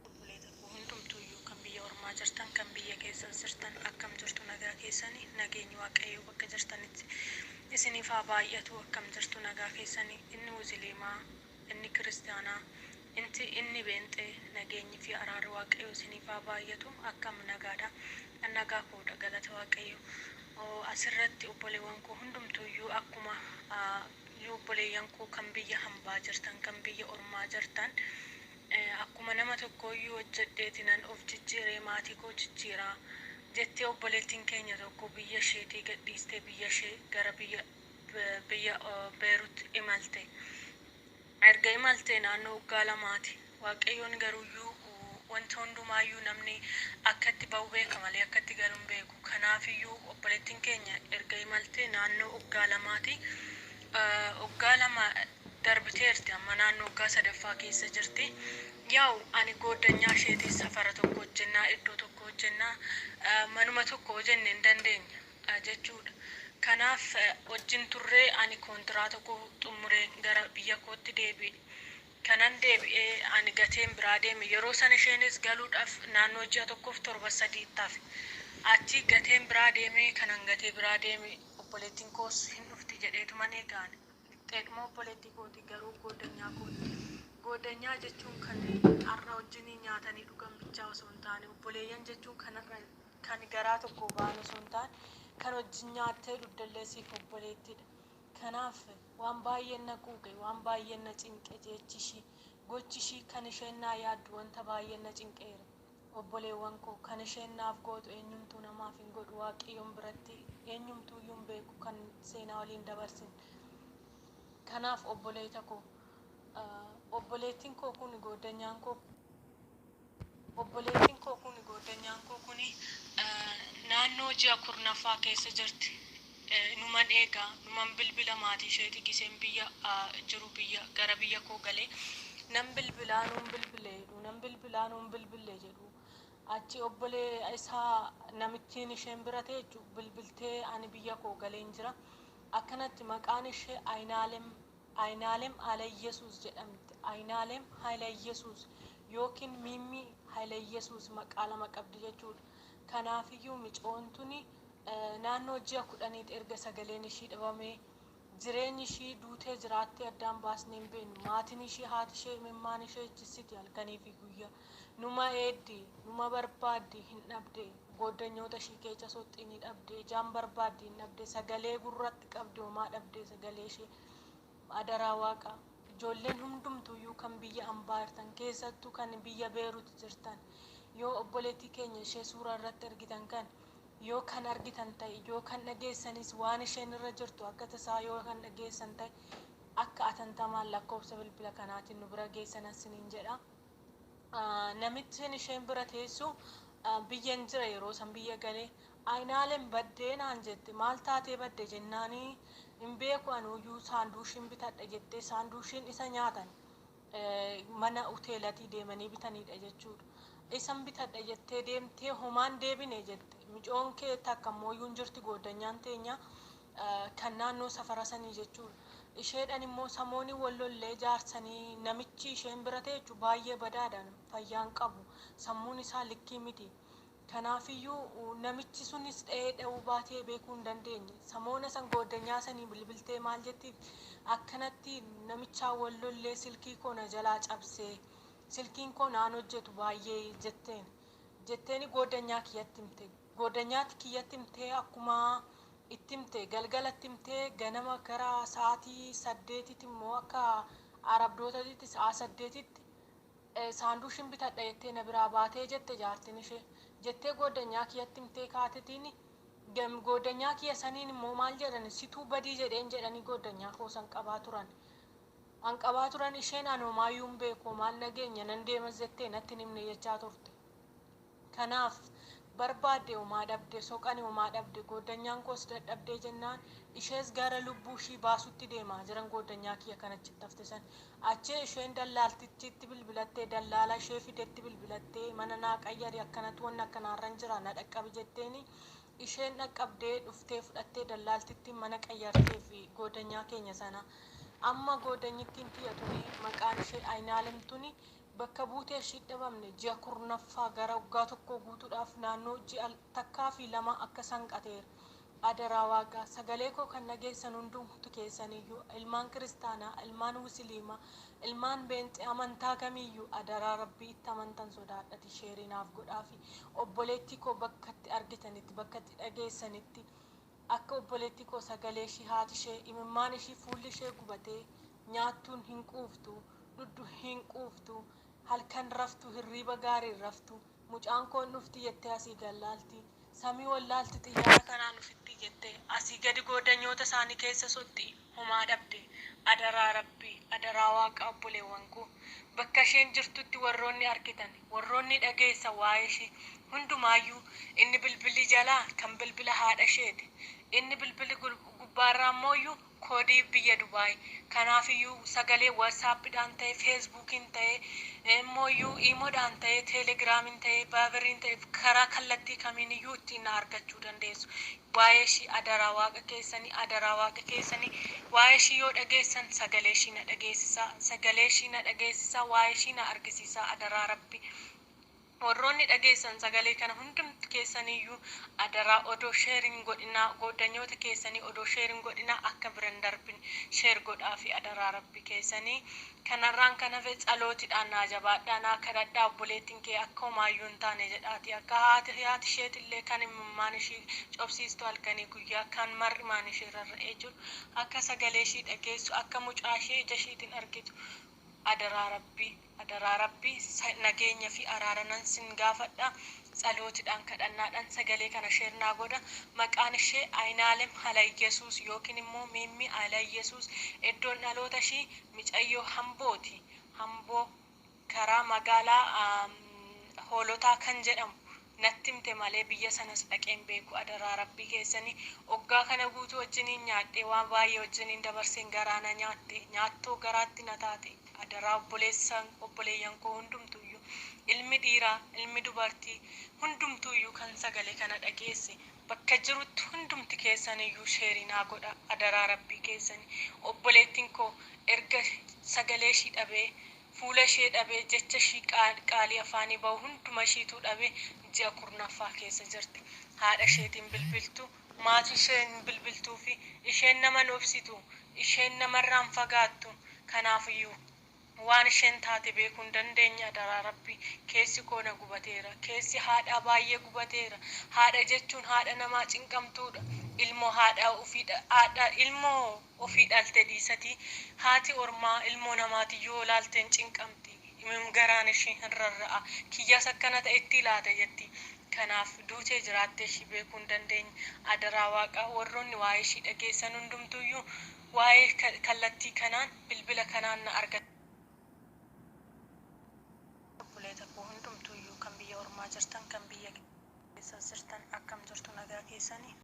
Obboleeta koo hundumtuuyyuu kan biyya ormaa jirtan kan biyya keessas jirtan akkam jirtu nagaa keessani nageenyi waaqayyoo bakka jirtanitti isiniif haa baay'atu akkam jirtu nagaa keessani inni musiliimaa inni kiristiyaanaa inti inni beenxee nageenyi fi araarri waaqayyoo isiniif haa baay'atu akkam nagaadha an nagaa koodha galata waaqayyoo asirratti obboleewwan koo hundumtuuyyuu akkuma obboleeyyan koo kan biyya hambaa jirtan kan biyya ormaa jirtan Akkuma nama tokkooyyuu hojjedheetinan of jijjiiree maatii koo jijjiira jettee obboleettiin keenya tokko biyya isheetii gadhiistee biyya ishee gara biyya biyya Beerut imalte. Erga imaltee naannoo waggaa lamaati. Waaqayyoon garuuyyuu wanta hundumaayyuu namni akka itti ba'u beeka malee akka itti galu hin beeku. Kanaafiyyuu obboleettiin keenya erga imaltee naannoo waggaa lamaati. Waggaa 2 darbiteerti amma naannoo waggaa 3ffaa keessa jirti. Yaw ani gooddanyaa isheeti safara tokko hojjennaa iddoo tokko hojjennaa manuma tokko hojenne hin dandeenya jechuudha. Kanaaf wajjin turree ani koontiraata koo xummureen gara biyya kootti deebi'e. Kanan deebi'ee ani gateen biraa deeme yeroo sana isheenis galuudhaaf naannoo ji'a tokkoof torba sadii itti hafe. Achii gateen biraa deeme kanan gatee biraa deeme obboleettiin koos hin dhufti jedheetuman eega ani. Qixxeedhuma obboleettii kooti garuu gooddanyaa kooti. Gooddanyaa jechuun kan har'a wajjiniin nyaatanii dhugan bichaa osoo hin taane obboleeyyan jechuun kan har'a kan garaa tokkoo ba'an osoo hin taane kan wajjin nyaattee dhugdellee siif obboleettiidha. Kanaaf waan baay'een na quuqe waan baay'een na cinqe jechi ishii gochi ishii kan isheen naa yaaddu wanta baay'een na cinqeera. Obboleewwan koo kan isheen naaf gootu eenyumtuu namaaf hin godhu waaqayyoon biratti eenyumtuuyyuu hin beeku kan seenaa waliin dabarsine. Kanaaf obboleeta koo obboleettiin koo kun gooddanyaan koo obboleettiin koo kun gooddanyaan koo kun naannoo ji'a 10ffaa keessa jirti. Numan eega numan bilbila maatii isheeti giseen biyya jiru biyya gara biyya koo galee nan bilbilaa nuun bilbile jedhu nan bilbilaa nuun bilbille jedhu achi obbolee isaa namittiin isheen bira teechu bilbiltee ani biyya koo galeen jira akkanatti maqaan ishee Ayinaalem Ayinaalem Haayileyyesuus jedhamti Ayinaalem Haayileyyesuus yookiin Miimmii Haayileyyesuus maqaa lama qabdi jechuudha kanaafiyyuu micoon tuni Naannoo ji'a kudhaniiti erga sagaleen ishii dhabamee. Jireenyi ishii duutee jiraattee addaan baasnee hin beeknu. Maatiin ishii, haati ishee imimmaan ishee jissiti halkanii fi guyyaa. Numa eeddi, numa barbaaddi hin dhabde. Gooddanyoota ishii keecha soxxii ni dhabde. Ijaan barbaaddi hin dhabde. Sagalee gurratti qabdi homaa dhabde sagalee ishee. Adaraa Waaqaa. Ijoolleen hundumtuuyyuu kan biyya ambaa jirtan keessattuu kan biyya Beerut jirtan yoo obboleettii keenya ishee suuraa irratti argitan kana Yoo kan argitan ta'e, yoo kan dhageessanis waan isheen irra jirtu akka tasaa yoo kan dhageessan ta'e akka atantamaan lakkoofsa bilbila kanaatiin nu bira geessanan siniin jedha. Namittiin isheen bira teessu biyyan jira yeroo san biyya galee Ayinaalem baddee naan jette maal taatee badde jennaanii hin beeku anuuyyuu saanduushiin bitadha jettee saanduushiin isa nyaatan mana uteelatii deemanii bitaniidha jechuudha. Isan bitadha jettee deemtee homaan deebine jette. Micoon kee takka immooyyuu hin jirti gooddanyaan teenya kan naannoo safara sanii jechuudha. Isheedhan immoo samooni wal lollee jaarsanii namichi isheen bira teechu baay'ee badaadha fayyaan qabu sammuun isaa likkii miti. Kanaafiyyuu namichi sunis dha'ee dha'uu baatee beekuu hin dandeenye. Samoona san gooddanyaa sanii bilbiltee maal jettiif akkanatti namichaan wal lollee silkii koo na jalaa cabsee silkiin koo naan hojjetu baay'ee jetteen. Jetteeni gooddanyaa kiyyatti himte. Gooddanyaatti kiyyatti himtee akkuma itti himte galgala itti himtee ganama gara sa'aatii 8tti immoo akka Arabdootatitti sa'aa 8tti Saanduushin bitadha jettee na biraa baatee jette jaartin ishee. Jettee gooddanyaa kiyyatti himtee kaatetiin gooddanyaa kiyya saniin immoo maal jedhan situu badii jedheen jedhanii gooddanyaa koo san qabaa turan. An qabaa turan isheen an homaayyuu hin beeku homaan nageenya nan deemas jettee natti hin himne jechaa turte. Kanaaf barbaadde homaa dhabde, soqani homaa dhabde, gooddanyaan koos dadhabdee jennaan ishees gara lubbuu ishii baasutti deemaa jiran gooddanyaa kiyya kan achitti hafte san. Achii isheen dallaaltichitti bilbilattee dallaala ishee fidetti bilbilattee mana naa qayyari akkanatti wanni akkanaarran jira na dhaqqabi jetteeni isheen dhaqqabdee dhuftee fudhattee dallaaltittiin mana qayyarteefi gooddanyaa keenya sana. Amma gooddanyittiin tiyya tuni maqaan ishee Ayinaalem tuni bakka buutee ishii dhabamne ji'a 10ffaa gara waggaa tokkoo guutuudhaaf naannoo ji'a takkaa fi lama akka sanqateera. Adaraa waaqaa sagalee koo kan dhageessan hundumtu keessaniyyuu ilmaan kiristaanaa, ilmaan musiliimaa, ilmaan beenxee amantaa kamiyyuu adaraa rabbii itti amantan sodaadhati sheerii naaf godhaafi obboleettii koo bakka itti argitanitti bakka itti dhageessanitti akka obboleettii koo sagalee ishii haati ishee imimmaan ishii fuulli ishee gubatee nyaattuun hin quuftu dhuddu hin quuftu halkan raftu hirriiba gaarii hin raftu mucaan koo hin dhufti jettee asii gad laalti samii wallaalti xiyyaara kanaan ufitti jettee asii gadi goodanyoota isaanii keessa soxxi homaa dhabde adaraa rabbii adaraa waaqa obboleewwan koo bakka isheen jirtutti warroonni argitan warroonni dhageessa waa'ee ishee hundumaayyuu inni bilbilli jalaa kan bilbila haadha isheeti inni bilbilli gubbaarraa immooyyuu koodii biyya Dubaay. Kanaafiyyuu sagalee WhatsAppdhaan ta'e, Facebookiin ta'e, immooyyuu Imodhaan ta'e, Telegiraamiin ta'e, Viberiin ta'e karaa kallattii kamiiniyyuu ittiin na argachuu dandeessu. Waa'ee ishii adaraa waaqa keessanii, adaraa waaqa keessanii waa'ee ishii yoo dhageessan sagalee ishii na dhageessisaa, sagalee ishii na dhageessisaa, waa'ee ishii na argisiisaa adaraa rabbi. Warroonni dhageessan sagalee kana hundumti keessaniyyuu adaraa odoo share hin godhinaa gooddanyoota keessanii odoo share hin godhinaa akka bira hin darbine share godhaafi adaraa rabbi keessanii kanarraan kan hafe tsalootidhaan naa jabaadhaa naa kadhadhaa obboleettiin kee akka homaayyuu hin taane jedhaatii akka haati haati isheetillee kan imimmaan ishii cobsiistu halkanii guyyaa kan mar'imaan ishee rarra'ee jiru akka sagalee ishii dhageessu akka mucaa ishee ija ishiitiin argitu Adaraa Rabbii Adaraa Rabbii nageenya fi araara nan sin gaafadha tsalootidhaan kadhannaadhaan sagalee kana share naa godha maqaan ishee Ayinaalem Halayyesuus yookiin immoo Miimmii Halayyesuus iddoon dhaloota ishii micayyoo Hambooti Hamboo karaa magaalaa Hoolotaa kan jedhamu natti himte malee biyya sanas dhaqee hin beeku adaraa rabbii keessanii oggaa kana guutuu wajjiniin nyaadhee waan baay'ee wajjiniin dabarseen garaa na nyaatte nyaattoo garaatti na taate adaraa obboleessa obboleeyyan koo hundumtuuyyuu ilmi dhiiraa ilmi dubartii hundumtuuyyuu kan sagalee kana dhageesse bakka jirutti hundumti keessaniyyuu sheerii naa godha adaraa rabbii keessanii obboleettiin koo erga sagalee ishii dhabee Fuula ishee dhabee, jecha ishii qaalii afaanii bahu hunduma ishiituu dhabee ji'a 10ffaa keessa jirti. Haadha isheetiin bilbiltu, maatii isheen bilbiltuufi isheen nama hin obsitu, isheen namarraa hin fagaattu. Kanaafiyyuu waan isheen taate beekuu hin dandeenye adaraa Rabbii. Keessi koo na gubateera. Keessi haadhaa baay'ee gubateera. Haadha jechuun haadha namaa cinqamtuudha. Ilmoo haadha ofii haadha ilmoo ofii dhalte dhiisatii haati ormaa ilmoo namaati yoo laalte hin cinqamti imim garaan ishii hin rarra'a kiyyas akkana ta'ettii laata jetti kanaaf duutee jiraattee ishii beekuu hin dandeenye adaraa waaqaa warroonni waa'ee ishii dhageessan hundumtuuyyuu waa'ee kallattii kanaan bilbila kanaan na argachuu Obboleeta koo hundumtuuyyuu kan biyya ormaa jirtan kan biyya keessas jirtan akkam jirtu nagaa keessanii?